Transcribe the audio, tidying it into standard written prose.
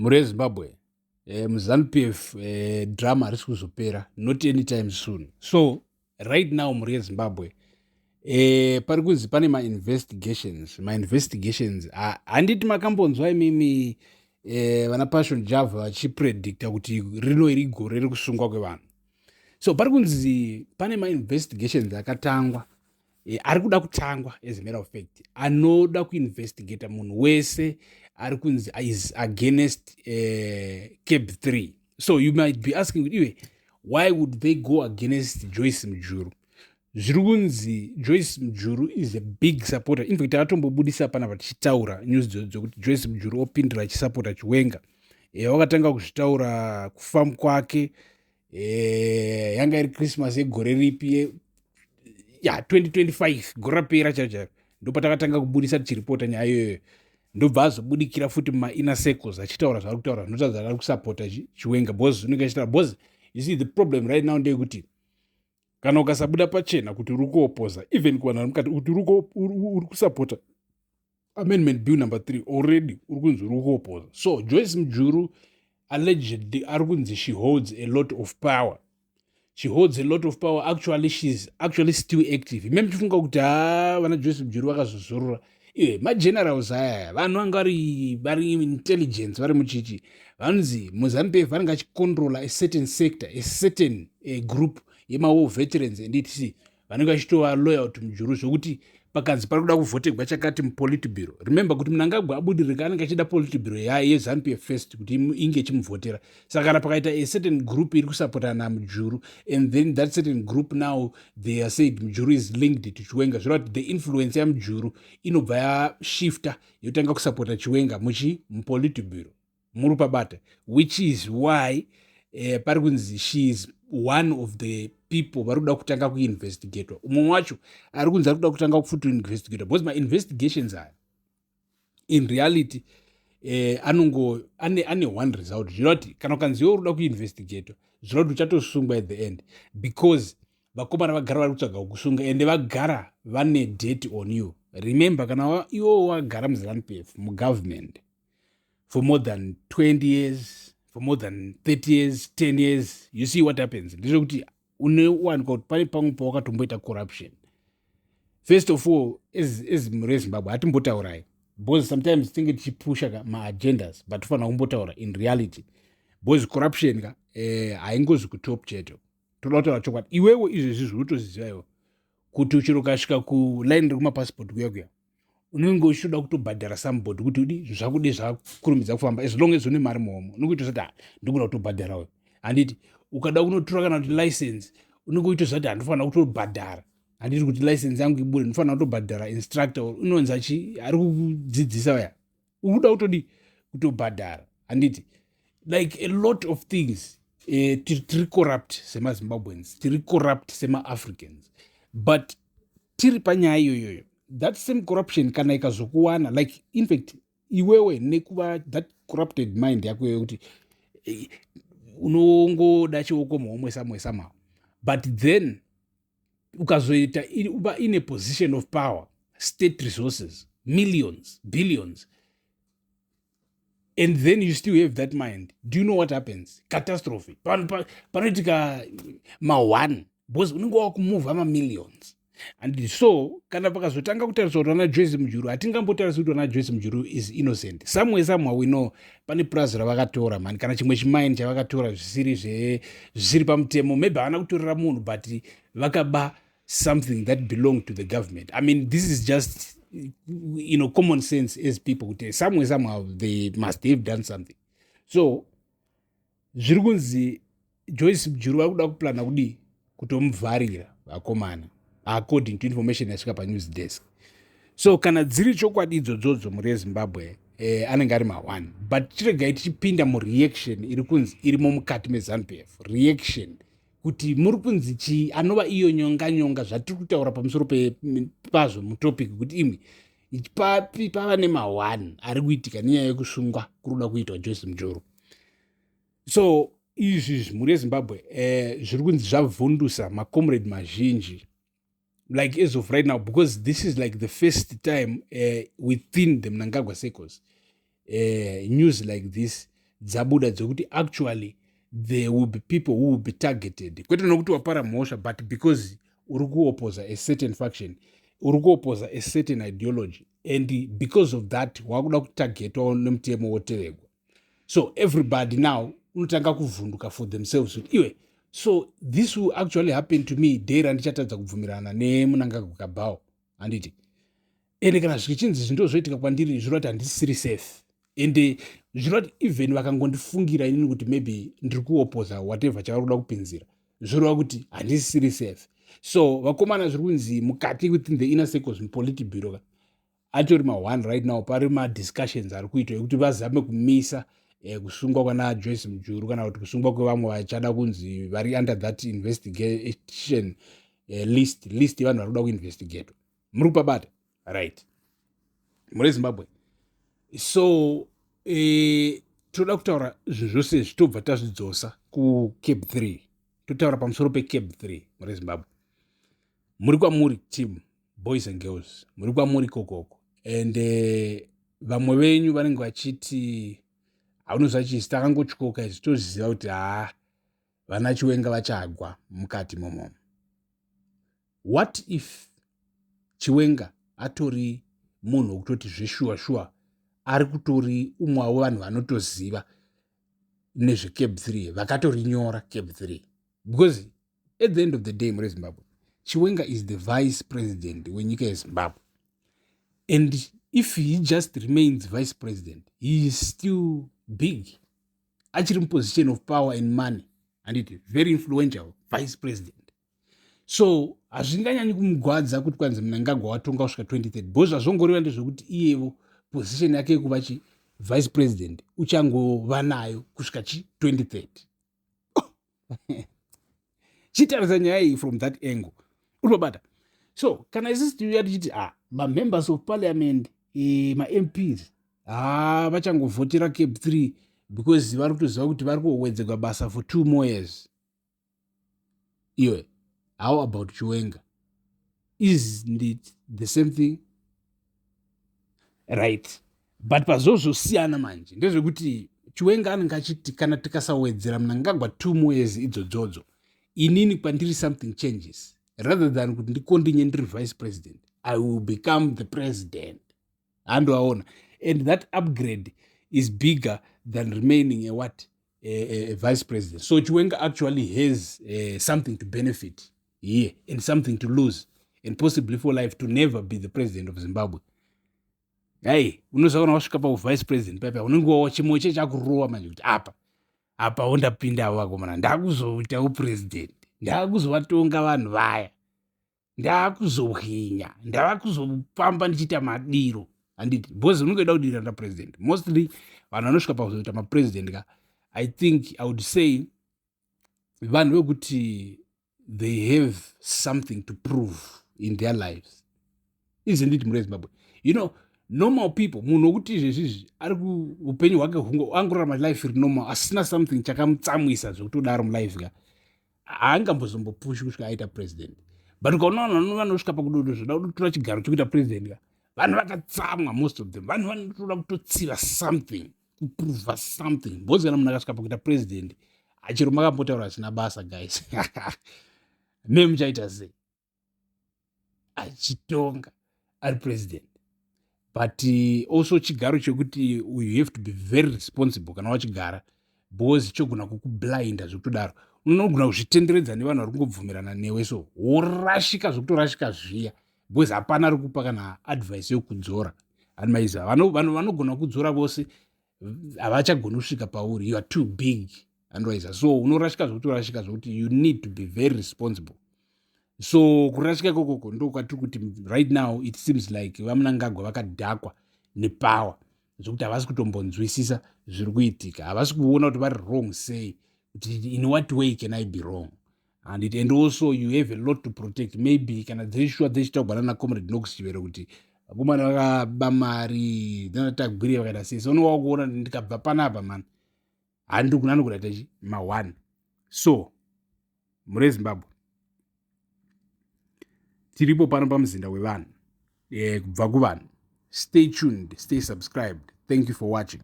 Mhuri yeZimbabwe, muZanu PF drama harisi kuzopera, not anytime soon. So right now, mhuri yeZimbabwe, pari kunzi pane mainvestigations. Mainvestigations, handiti makambonzwa imimi vana Passion Java vachipredicta kuti rino iri gore rekusungwa kwevanhu? So pari kunzi pane mainvestigations akatangwa, ari kuda kutangwa, as a matter of fact, anoda kuinvestigata munhu wese ari kunzi is against CAB 3. So you might be asking, iwe, why would they go against Joyce Mujuru? Zviri kunzi Joyce Mujuru is a big supporter. In fact, akatombobudisa panapa tichitaura news dzokuti Joyce Mujuru opindira achisapota Chiwenga. Wakatanga kuzvitaura kufamu kwake. Yanga iri Christmas yegore ripi ya 2025, gore rapera chairo chairo, ndopatakatanga kubudisa tichiripota nyaya iyoyo. Ndobva azobudikira futi mumainner circles achitaura zvaari kutaura, zvinotaridza ari kusapota Chiwenga, because zvinenge achitaura, because you see, the problem right now ndeyekuti kana ukasabuda pachena kuti uri kuopoza, even kuvanhu vari mukati, kuti uri kusapota amendment bill number 3, already uri kunzi uri kuopoza. So Joyce Mujuru allegedly ari kunzi she holds a lot of power. She holds a lot of power. Actually, she's actually still active. Ime muchifunga kuti ha, vana Joyce Mujuru vakazozorora. Iwe, magenerals aya, vanhu vanga vari intelligence, vari muchichi, vanonzi muZanu PF vanenge achicontrola a certain sector, a certain group yemawar veterans and etc, vanenge vachitova loyal to Mujuru, zvokuti pakanzi pari kuda kuvhotegwa chakati mupolitburo, remember kuti Mnangagwa abudirika, anenge achida politburo yeZanu PF first kuti inge ichimuvhotera. Saka kana pakaita a certain group iri kusapota naMujuru, and then that certain group now, they are said Mujuru is linked to Chiwenga, zvireva kuti the influence yaMujuru inobva yashifta, yotanga kusapota Chiwenga muchi mupolitburo. Muri pabata, which is why pari kunzi she is one of the people vari kuda kutanga kuinvestigatwa. Umwe wacho ari kunzi ari kuda kutanga futi kuinvestigatwa, because mainvestigations aya in reality anongo ane one result. Zvireva kuti kana ukanzi iwe uri kuda kuinvestigatwa, zvireva kuti uchatosungwa at the end, because vakomana vagara vari kutsvaga kukusunga, ende vagara vane date on you. Remember, kana iwo wagara muZanu PF, mugovernment, for more than 20 years, for more than 30 years, 10 years, you see what happens ndezvekuti unowanikwa kuti pane pamwe pawakatomboita corruption. First of all, as mhuri yeZimbabwe, hatimbotaurai, because sometimes tinge tichipusha maagendas, but tofanira kumbotaura in reality, because corruption ka haingozi kutop chete. Toda kutaura chokwadi. Iwewo izvezvi zviri kutoziziva iwo kuti uchiro ukasvika kuline rekumapasipoti kuya kuya, unenge uchitoda kutobhadhara somebody kuti udi zvakude zvakurumidza kufamba. As long as une mari muhomo, unenge uchitozati, ha, ndikuda kutobhadhara uyo, handiti? Ukada kunotora kana kuti license, unenge uchitozati, handifanira kutobhadhara, handiti, kuti license yangu ibude ndinofanira kutobhadhara instructor unonzi achi ari kudzidzisa vaya. Uri kuda kutodi kutobhadhara, handiti? Like a lot of things, tiri corrupt semaZimbabweans, tiri corrupt semaAfricans. But tiri panyaya iyoyoyo, that same corruption kana ikazokuwana, like in fact iwewe nekuva that corrupted mind yako iyoyo, kuti unongoda chioko muhomwe somewhere somehow, but then ukazoita uva in a position of power, state resources, millions, billions, and then you still have that mind, do you know what happens? Catastrophe. Panoitika ma1, because unenge wakumuvha mamillions. And so kana pakazotanga kutariswa kuti vana Joyce Mujuru, hatingambotarisi kuti vana Joyce Mujuru is innocent. Somewhere somehow we know pane purazi ravakatora mani, kana chimwe chimaini chavakatora zvisiri pamutemo. Maybe havana kutorera munhu, but vakaba something that belong to the government. I mean, this is just common sense as people, kuti somewhere somehow they must have done something. So zviri kunzi Joyce Mujuru vari kuda kuplana kudii? Kutomuvharira vakomana, according to information yasvika panews desk. So kana dziri chokwadi idzodzodzo, mhuri yeZimbabwe, anenge ari ma1. But chiregai tichipinda mureaction iri kunzi irimo mukati meZanu PF, reaction kuti muri kunzi chii, anova iyo nyonga nyonga zvatiri kutaura pamusoro pazvo mutopic, kuti imwe papi pava nema1 ari kuitika nenyaya yekusungwa kuri kuda kuitwa Joyce Mujuru. So izvi, mhuri yeZimbabwe, zviri kunzi zvavhundusa macomrade mazhinji, like as of right now, because this is like the first time within the Mnangagwa circles news like this Dzabuda dzekuti actually there will be people who will be targeted, kwete nokuti wapara mhosva, but because uri kuopposa a certain faction, uri kuopposa a certain ideology, and because of that wakuda kutargetwawo nemutemo woteregwa. So everybody now unotanga kuvhunduka for themselves kuti iwe, so this will actually happen to me day randichatadza kubvumirana neMnangagwa kabhao, handiti? Ende kana zvichinzi zvindo zvoitika kwandiri, zvireva kuti handisiri safe. Ende zvireva kuti even vakangondifungira inini kuti maybe ndiri kuopposa whatever chavari kuda kupinzira, zvoreva kuti handisiri safe. So vakomana, zviri kunzi mukati, within the inner circles muPolitburo ka, atori ma1 right now. Pari madiscussions ari kuitwa ekuti vazame kumisa kusungwa kwana Joyce Mujuru, kana kuti kusungwa kwevamwe vachada kunzi vari under that investigation list yevanhu vari kuda kuinvestigatwa. Muri kupabata, right, muri Zimbabwe? So toda kutaura zvinhu zvose zvitobva tazvidzosa kuCAB 3, totaura pamusoro peCAB 3. Muri Zimbabwe, muri kwamuri, team boys and girls, muri kwamuri kokoko. And vamwe venyu vanenge vachiti haunoziva chisi, takangotyoka izvi, toziva kuti haa, vana Chiwenga vachagwa mukati momomo. What if Chiwenga atori munhu wekutoti zveshuwa shuwa ari kutori umwe wavo vanhu vanotoziva nezveCAB 3, vakatorinyora CAB 3? Because at the end of the day, muri Zimbabwe, Chiwenga is the vice president wenyika yeZimbabwe, and if he just remains vice president, he is still big, achiri muposition of power and money, handiti? Very influential vice president. So hazvinganyanyi kumugwadza kuti kwanzi Mnangagwa watonga kusvika 2030, because zvazvongoreva ndezvekuti iyevo position yake yekuva chi vice president uchangova nayo kusvika chi 2030. Chitarisa nyaya iyi from that angle, uri pabata. So kana isusu tiuya tichiti, ah, mamembers of parliament, maMPs, ha, vachangovhotera CAB 3 because vari kutoziva kuti vari kuwedzerwa basa for 2 more years. Iwe, how about Chiwenga? Isn't it the same thing, right? But pazvozvosiyana manje ndezvekuti Chiwenga anenge achiti kana tikasawedzera Mnangagwa 2 more years idzodzodzo, inini kwandiri something changes. Rather than kuti ndicontinue ndiri vice president, I will become the president. Handoaona, and that upgrade is bigger than remaining a what, a vice president. So Chiwenga actually has something to benefit here and something to lose, and possibly for life to never be the president of Zimbabwe. Hai, unoziva kana wasvika pauvice president paipa, unenge wawa chimwe chechakurowa manje kuti apa apa wondapinda vakomana, ndakuzoitawo president, ndakuzovatonga vanhu vaya, ndakuzohwinya, ndava kuzofamba ndichiita madiro, handiti? Because unenge uida kudira ndapresident. Mostly vanhu vanosvika pakuzoita mapresident ka, I think I would say vanhu vekuti they have something to prove in their lives, isn't it, mure Zimbabwe? Normal people, munhu wekuti izvezvizvi ari kuupenyu hwake angorarama life iri normal, asina something chakamutsamwisa zvekutodaro mulife ka, haangambozombopushi kusvika aita president. But ukaona vanhu vanosvika pakudodo zvoda kutotora chigaro chekuita president ka, vanhu vakatsamwa. Most of them vanhu vanotoda kutotsiva something, kuprova something, because kana munhu akasvika pakuita president, achiro makambotaura zvisina basa, guys, memuchaita sei achitonga ari president? But also chigaro chekuti you have to be very responsible kana wachigara, because chogona kukublinda zvekutodaro. Unogona kuzvitenderedza nevanhu vari kungobvumirana newe, so worashika zvekutorashika zviya, because hapana ari kupa kana advice yekudzora animaiziva. Vanhu vanogona kudzora vose havachagoni kusvika pauri. You are too big, andwaiza. So unorashika zvekutorashika, zvokuti you need to be very responsible. So kurashika ikokoko ndo kwatiri kuti right now it seems like vaMnangagwa vakadhakwa nepower, zvokuti havasi kutombonzwisisa zviri kuitika, havasi kuona kuti vari wrong sei, kuti in what way can I be wrong? And also you have a lot to protect. Maybe kana dziri sure dzichitaurwa nana Comrade Knox Chivero kuti vakomana vakaba mari dzinatagwiri, vakaita sei, so unowa kuona kuti ndikabva panapa mani, handikuna anogona kuita chi ma1. So mure Zimbabwe, tiripo pano pamuzinda wevanhu, kubva kuvanhu. Stay tuned, stay subscribed. Thank you for watching.